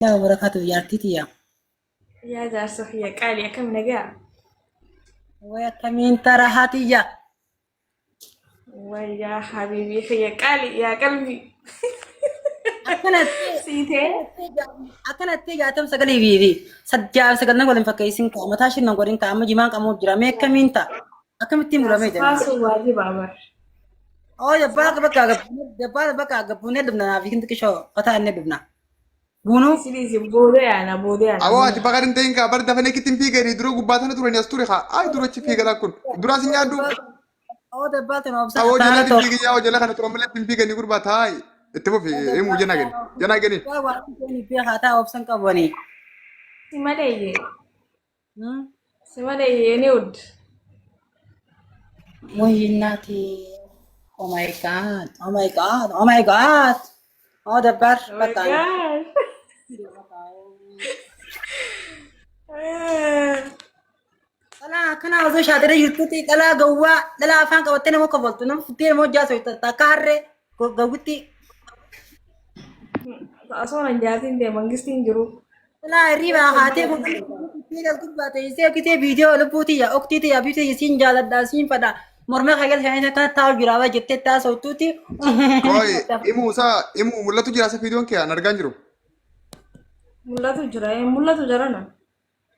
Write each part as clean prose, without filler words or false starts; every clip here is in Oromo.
Wabarakaatu jaartii tiyya. Yaa jaarsa kiyya qaali akkam nagaa? Way akkamiin tarahaa tiyya. Wayyaa habiibii kiyya qaali yaa qalbii. Akkanatti Siitee akkanatti jaatam sagalii fi fi sajjaa sagal nan waliin fakkeessin ka'a mataa ishiin nan godhin ka'a amma jimaan qamuuf jira mee akkamiin ta'a akkamittiin bulamee jaarsa jira. faarsuun waajiba bar. Oo jabbaa bakka jabbaa bakka gabbuunee dhufna naaf hin xiqishoo fataa inni dhufna. Buunuu Isinis booda yaana booda yaana. Awoo ati bakka hin ta'in kaa bar dafanii akkitti hin fiiganii dura gubbaa sana turanii as ture kaa ay dura achi fiigalaa kun duraas hin nyaaddu oo dabbaa tana obsa awoo taana jalatti too. fiigi yaa jala kana turan malee hin fiiganii gurbaa taa'i itti fufi himuu jana gani jana gani Waa waan hin beekaa taa obsan qabanii. Si malee si malee yee ud. Wayinaati. Oh my God. Oh my God. Oh my God. Oh dabbar Oh my bakka. God. Dhalaa akkanaa osoo shaatiree jirtutti dhalaa gawwaa dhalaa afaan qabattee nama kofaltu nama futtee nama hojjaa sochoota akka harree gawwitti Osoo nan jaatiin ta'e mangistiin jiru. Dhalaa hirriibaa haatee futtee gubbaa teessee okkitee viidiyoo lubbuu tiyya oktii tiyya bituu tiyya siin jaaladha siin fadha morma kagal shanii akkana taa'u jira waa jettee taasoftuuti. Qoy imuu isaa imuu mul'atu jira isa viidiyoon kee an argaa hin jiru. Mul'atu jira mul'atu jarana.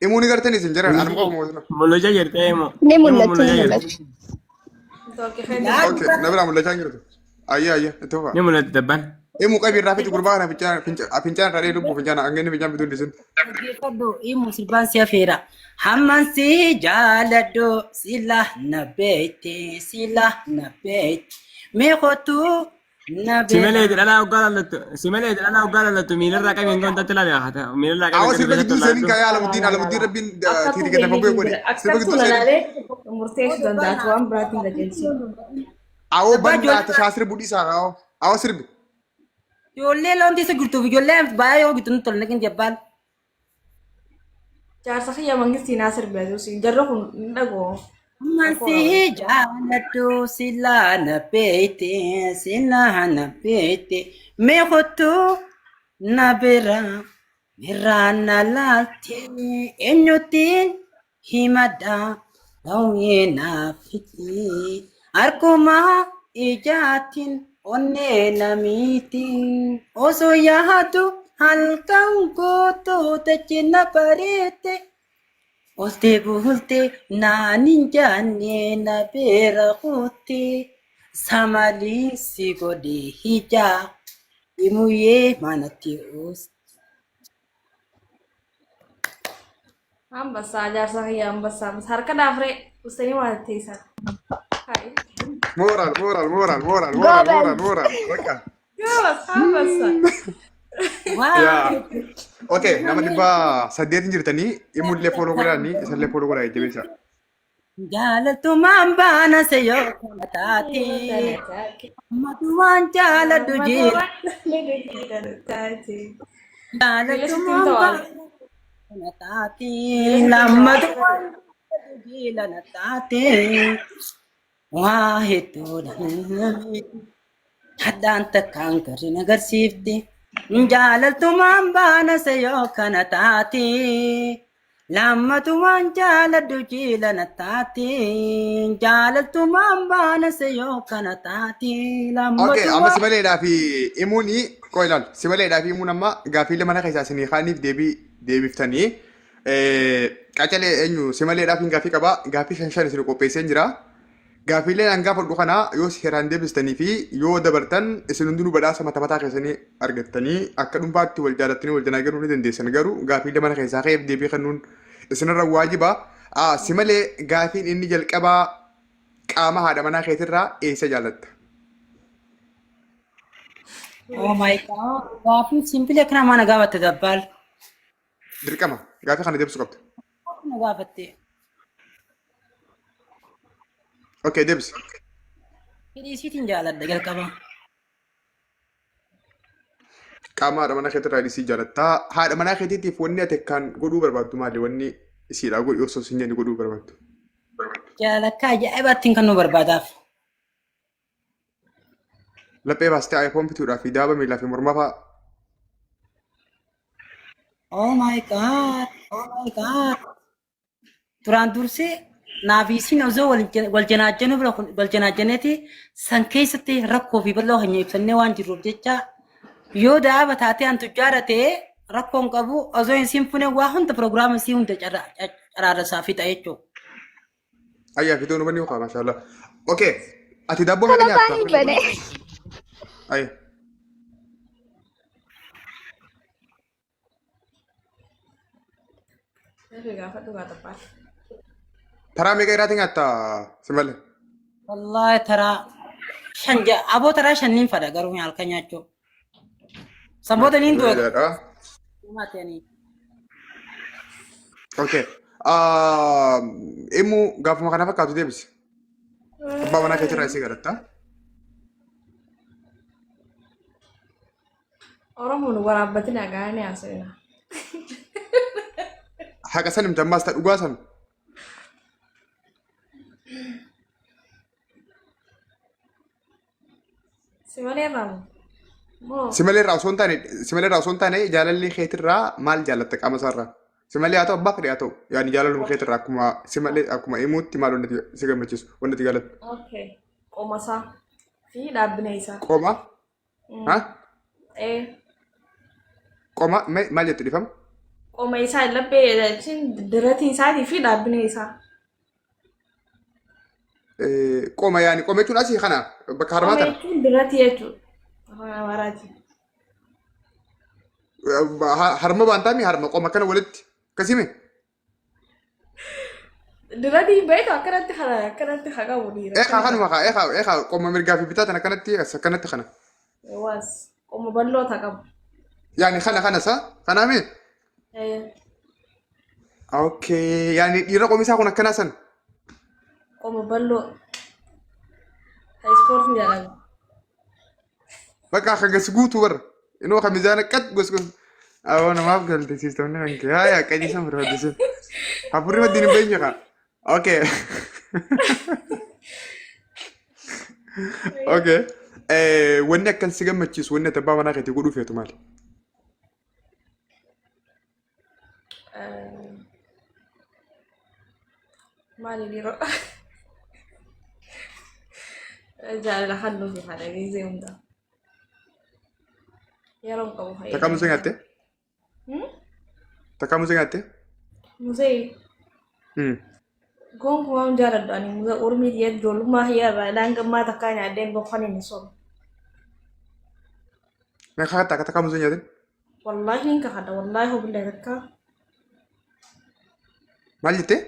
Imuu ni gartanii isin jiran anuma qofa mul'atu. Mul'achaa jirti emo. Ni Emo mul'atu, ni mul'achaa jirti. mul'atu. Tokko keenya. Okay, na biraa mul'achaa hin jirtu. Ayyee ayyee itti fufa. Ni mul'atti dabbaan. Imuu qabi irraa fixi gurbaa kana fincaan irraa dhee lubbuu fincaan hanga inni fincaan bituu hin dhiisin. Dhaggeeffadhu himu sirbaan si afeera. Hamman si jaaladhu sila na beekte sila na beekte. Mee kottu na Si malee beeka. dhalaa hoggaa lallattu. Si malee dhalaa hoggaa lallattu miilarraa qabi hin gontatti laale haata. Miilarraa qabi Awwa hin sirba gontatti gidduu seeniin laale. kaa yaa Alamuddiin Alamuddiin rabbiin Akkattuu tiitii gadi fagoo beekni godhe jira. sirba Akkattuu gidduu seeniin. lalaalee murteessuu danda'a waan biraatiin qajeelchu. Awoo Abbaa bal'aa ijoollee tashaa sirbu dhiisaa awoo awoo sirbi. ijoollee loon tisa jirtuuf ijoollee baay'ee yoo gitu nutti tola naqin jabbaan. Jaarsa kiyya mangistii naa sirbee jiru. Jarri kun hin dhagoo. Hamman si jaaladhu sila na beekte sila na beekte. Mee kottu na bira miraan na laalte eenyutti himadha dhawee naaf fixi harkuma ijaatiin onnee namiitiin osoo yaadu halkan guutuu tachi na bareete oltee bultee naan hin jaanne na beera kutte samalii si godhe hijaa himuyyee manatti uus. Ambassaa jaarsa kiyya ambassaa harka dhaafree ustanii waa teessan. Hai. Mooraal mooraal mooraal mooraal mooraal mooraal Goobaz. mooraal bakka. Gaabas ambassaa. Yaa. Waa. Okay nama 800 jirtanii imullee fooloo godhaanii isallee fooloo godhaa jajjabeessaa. Jaalaltumaan baana seyyoo kana taate. Matumaan jaaladhu jira. Jaalaltumaan baana kana taate. Lammatumaan jaaladhu jira na taate. Waa hedduudha. Haddaan takkaan garri agarsiifte. Jaalaltumaan baana seyyoo kana taate. Lammatumaan jaaladhu jiila na taate. Jaalaltumaan baana seyyoo kana taate. Okay, amma Lammatumaan. simaleedhaa fi imuun qoo ilaal simaleedhaa fi imuun amma gaaffiilee mana keessaa isinii kaaniif deebii deebiftanii qacalee eenyu simaleedhaa fi gaaffii qabaa gaaffii shan shan isin qopheesseen jira. Gaaffiileen an gaafadhu kana yoo seeraan deebistanii fi yoo dabartan isin hundinuu badhaasa mata mataa keessanii argattanii akka dhuunfaatti wal jaalattanii wal janaagaruu ni dandeessan garuu gaaffiilee mana keessaa ka'eef deebii kennuun isinirra waajiba. Simalee gaaffiin inni jalqabaa qaama haadha manaa keetirraa eessa jaalatta? Oh my God. Gaaffii simple akkana mana gaafatte dabbaal. Dirqama gaaffii kana deebisuu qabda. Na gaafatte. Okay deebisi. Hidhii isiitiin jaaladha jalqaba. Qaama haadha manaa keetirraa isii jaalattaa. Haadha manaa keetiitiif wanni ati akkaan godhuu barbaaddu maali? Wanni isiidhaa godhi osoo sin jenne godhuu barbaaddu. Jaalakka ajaa'ibaattiin kan nu barbaadaaf. Laphee baastee iPhone bituudhaa fi daaba miilaa fi mormaa fa'aa. Oh my God, oh my God. Duraan dursee naa fi isiin osoo wal janaajjanuu bira wal janaajjaneeti san keessatti rakkoo fi bal'oo keenya ibsannee waan jirruuf jecha yoo daaba taatee an tujjaara ta'ee rakkoo hin qabu osoo hin siin fune waa hunda piroogiraama isii hunda caraarasaa fixa jechuudha. Ayyaa fidoo nu banni ukaa maashaallah. Okay. Ati daabboo meeqa Kana nyaatta? afaan hin bane. Ayya. Dafii gaafadhu gaa xaphaadha. Taraa meeqa irraati nyaatta si malee? Wallaahi taraa shan aboo taraa shanniin fadha garuu halkan nyaachuu. San booda niin du'a. Bareedaadha. Maatii Okay. Immoo gaafuma kana fakkaatu deebisi. Abbaa manaa keetirraa isii galatta. Oromoon waraabbatin dhagaanii haasa'ina. Haqa san himte ammaas ta dhugaa san. Si malee irraa moo? Si malee irraa osoo hin taane si malee irraa osoo hin taane jaalalli keetirraa maal jaalatta qaama isaarraa? Si malee haa ta'u abbaa fedhe haa ta'u yaani jaalaluma keetirraa akkuma si malee akkuma himuutti maal wanti si gammachiisu wanti jaalattu. Okay. Qoma isaa fi dhaabbina isaa. Qoma Ha? Ee. Qoma maal jettu dhifama? Qoma isaa laphee jechuun diratii isaatii fi dhaabbina isaa. Qoma yaani qoma jechuun asii kana bakka harmaa Qoma tana. jechuun diratii jechuudha. Afaan Amaaraatiin. Harma baantaami harma qoma kana walitti akkasii Diratii beektu akkanatti kana akkanatti haa qabu dhiira. Eekaa kanuma kaa eekaa eekaa qoma mirgaa fi bitaa tana akkanatti as akkanatti kana. Waas qoma bal'oo taa qabu. Yaani kana kana sa kanaami. Okay yaani dhiira qomi isaa kun akkanaa san. Qoma bal'oo. Haa ispoortii jedhama. Bakka akka gas guutuu barra. Inuu akka mizaana qat gos gos. Awwa namaaf galte siistamni kan kee. Haaya qajeelcha barbaachise. Hafuurri maddiin hin beekne kaa. Okay. Okay. Wanni akkan si gammachiisu wanni ati abbaa manaa keetii godhuu feetu maali? Maali dhiiroo? Jaalala kan nuuf haadha geessee hundaa. Yeroo hin qabu Takkaa musee nyaattee? Takkaa musee nyaattee? Musee gonkumaa hin jaaladhu ani musee urmii tiyya ijoollummaa kiyya irraa ilaan gammaa takkaa nyaadheen gonfan hin sobu. Mee kakattaa akka takkaa musee nyaatin? Wallaahi hin kakadha wallaahi hobillee takkaa. Maal jettee?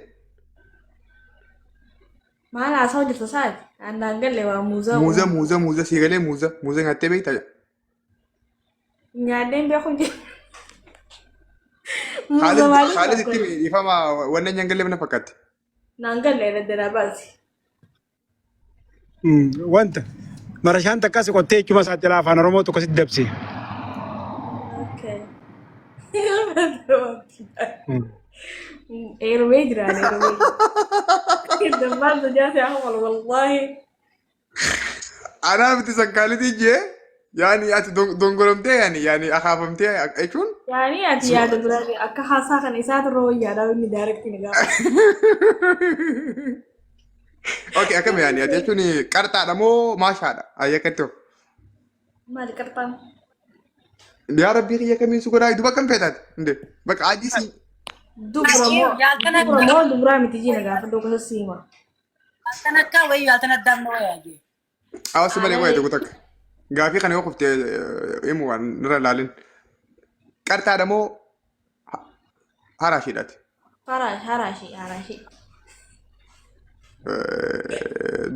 Maal haasa'u jirta saati? Annaan galle waa muuzaa. Muuza muuza muuza sii galee muuza muuza nyaattee beektaa? Nyaadheen beeku jira. Muuza Khaalid maaliif Khaalid itti tokko? dhiifama wanna hin galle na fakkaatti. Naan galle irra danaa baasi. Wanta marashaan takka si qottee jechuma isaa jalaa afaan Oromoo tokko sitti dabse. Okay. Eerumee jiraan eerumee. Dabbaan tajaajila hamal wallaahi. Anaa miti sakkaalitii jee yaani ati dongoramtee yaani yaani akaafamtee jechuun Yaani ati yaada biraa akka haasaa kana isaatu irra wayyaadhaa inni daarektii ni gaafa. Okay akkam yaani ati jechuun qarxaadha moo maashaadha ayya akkatti hoo. Maali qarxaan? Yaa rabbii kiyya kamiin si godhaa duba akkam feetaati inde bakka adii si Dubra moo Yaaltan dubra moo dubraa miti jiina gaafa gosa siima. Yaaltan akka wayii yaaltan addaam na wayaa jee. Hawaasa malee wayi tokko takka. Gaafii kana yoo kuftee himu waan nirra ilaalin. Qarxaadha moo haraashiidhaati? Haraash haraashi haraashi.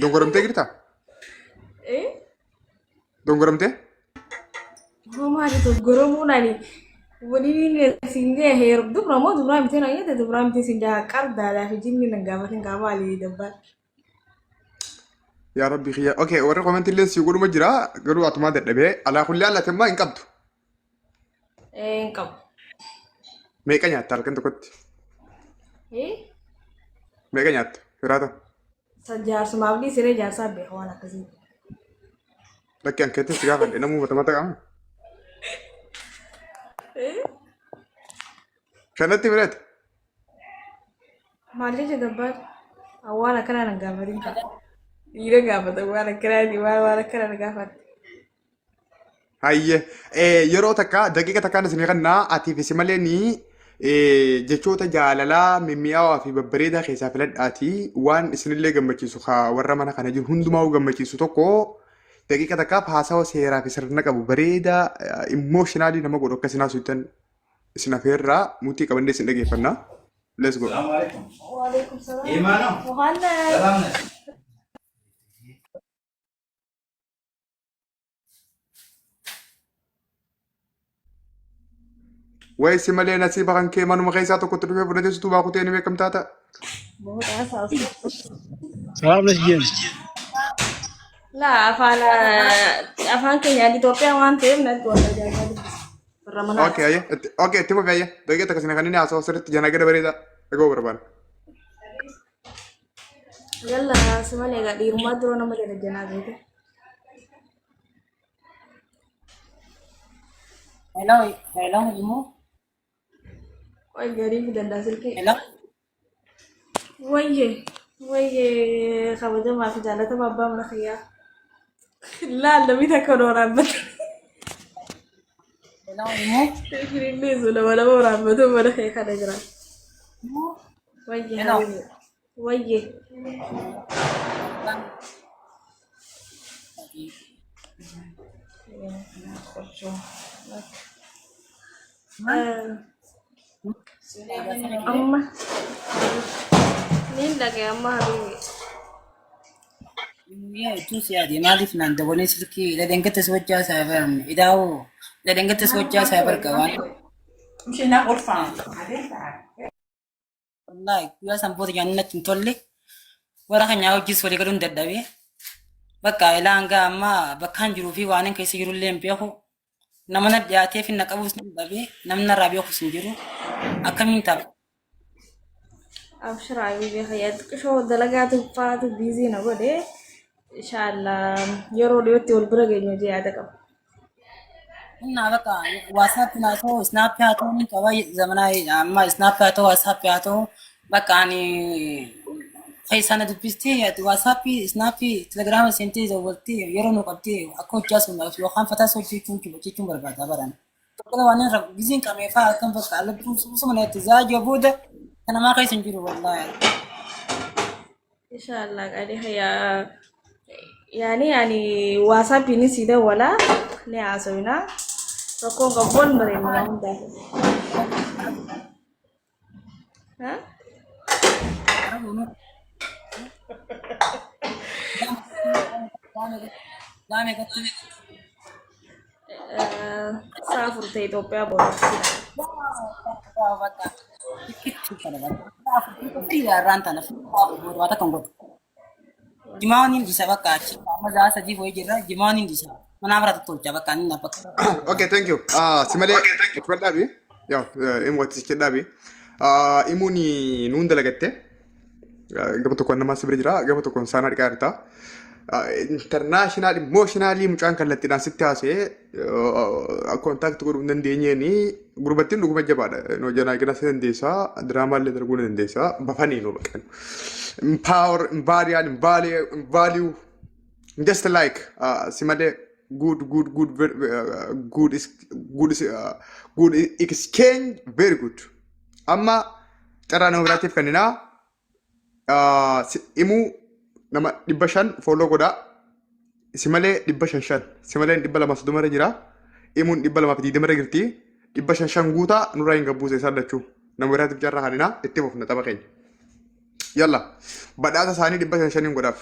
Dongoramtee jirtaa? Eh? Dongoramtee? Maali doggoromuun ani waliin siin jee heer dubra moo dubraa miti na jette dubraa miti siin jaa qardaadhaa fi jinni nan gaafatin gaa maali dabbaan. Yaa rabbi kiyya. Okay warri komentii illee si godhuma jira garuu atumaa dadhabee alaa kulli haala immoo hin qabdu. Ee hin qabu. Meeqa nyaatta halkan tokkotti? Ee Meeqa nyaatta? Firaata. Jaarsumaaf dhiisiree jaarsaa beeka waan akkasii. Lakki an keetti si gaafadhe namuu mata mata qaba. Ee? Shanatti filate. Maal jecha gabbaan? Waan akkanaa nan gaafatin kaa. Dhiira gaafata waan akkanaati waan akkanaa na gaafatte. Hayyee yeroo takka daqiiqa takkaan isin kannaa atiif si malee ni jechoota jaalalaa mimmi'aawaa fi babbareedaa keessaa filadhaatii waan isinillee gammachiisu kaa warra mana kana jiru hundumaa gammachiisu tokko daqiiqa takkaaf haasawa seeraa fi sirna qabu bareedaa emotional nama godhu akka isin haasoftan isin afeerraa mutii qabannee isin dhageeffannaa. Let's go. السلام عليكم. وعليكم السلام. ايمانو. مهند. سلام. Wayi si malee nasiiba kan kee manuma keessaa tokkotti dhufee fudhatee situu baakutee ni beekamtaa ta'a. Salaam na jeen. Laa, afaan keenya Itoophiyaa waan ta'eef natti wal ajaa'ibaa dubbisa. Warra manaa. Okay, ayyee. Okay, itti fufi ayyee. Daqiiqa takka isin kan inni haasawaa sirriitti janaa gada bareedaa dhaga'uu barbaada. Yalla, si malee egaa dhiirummaa dura nama jala janaa beeku. Hello, hello, Imu. Qoy garii fi danda'a silkii. Hello. Wayye wayye, kabajamaa fi jaallatama abbaa mana kiyyaa. Laal, namni takka nu waraabate. Hello, Imu. Illee sun nama nama waraabbatu mana kee kana jira. Imu. Wayye. Hello. Habibi. Wayye. Amma niin dhaqe amma, habibi. Yaa, jechuun si yaade maaliif naan dabalee silkii dhadhangatta si wajjaa saayibar idaa'oo dhadhangatta si wajjaa saayibar qabaan. مشينا غرفة بعدين تعال. Wallaahi, guyyaa san booda nyaanni natti hin tolle, warra kan hojii walii galuun dadhabee bakka ilaa hanga ammaa bakkaan jiruu fi waan hin keessa jirullee hin beeku. Nama na dhiyaatee fi na qabus hin dhabee, namni narraa beekus hin jiru, akkamiin ta'a? Abshira habibi kiyya, xiqqishoo dalagaatu faatu busy na godhe. Inshallah yeroo dhiyootti wal bira geenyu hojii yaada qaba. Innaa bakka WhatsApp haa ta'u, Snap haa ta'u, ni qaba zamanaa amma. Snap haa ta'u, WhatsApp haa ta'u, bakka ani keessaa na dubbistee WhatsApp, Snap, Telegram seentee dawwaltee yeroo nu qabdee akka hojjaa sun yookaan fataas hojjechuun hojjechuun barbaada baran. Tokko waan irra giziin qabee fa'aa akkam bakka lubbuun suma itti zaajoo booda kanamaa keessa hin jiru wallaahi. Inshallah qali kiyya, yaani WhatsAppiin si dawwala, ni haasofna, rakkoon qabu, wal mareenya waan hundaaf. Ha? Daame gatti. Sa'a 4 ta'e Itoophiyaa booda. Bakka irraan tana waa takka hin godhu. Jimaan hin dhisa bakka achi. Amma sa'a 3 wayii jirra, jimaan hin dhisa. Manaa bira tolcha bakka inni bakka. Okay, thank you. Ah, si malee itti dhaabi. Yaa, imu ati sichi dhaabi. Ah, imuun nuun dalagatte. Gama tokkoon nama si bira jira, gama tokkoon saanaa dhiqaa jirta. International emotionally mucaan kallattiidhaan sitti haasa'ee contact godhuu hin dandeenyeeni gurbattiin dhuguma jabaadha. No janaa gina si dandeessaa, diraamaallee darbuu ni dandeessaa, bafanii nu baqan. Power, value, value, value, just like si malee good, good, good, very, good, is good, is good exchange, very good. Amma carraa nama biraatiif kenninaa. Imuu nama 500 follow godhaa. Si malee dhibba shan shan. Si malee 230 irra jira. Imuun 220 irra jirti. Dhibba shan shan guutaa nurraa hin gabbuuse isaan lachuu. Nama biraatiif carraa kenninaa, itti fufna tapha keenya. Yalla, badhaasa isaanii dhibba shan shaniin godhaaf.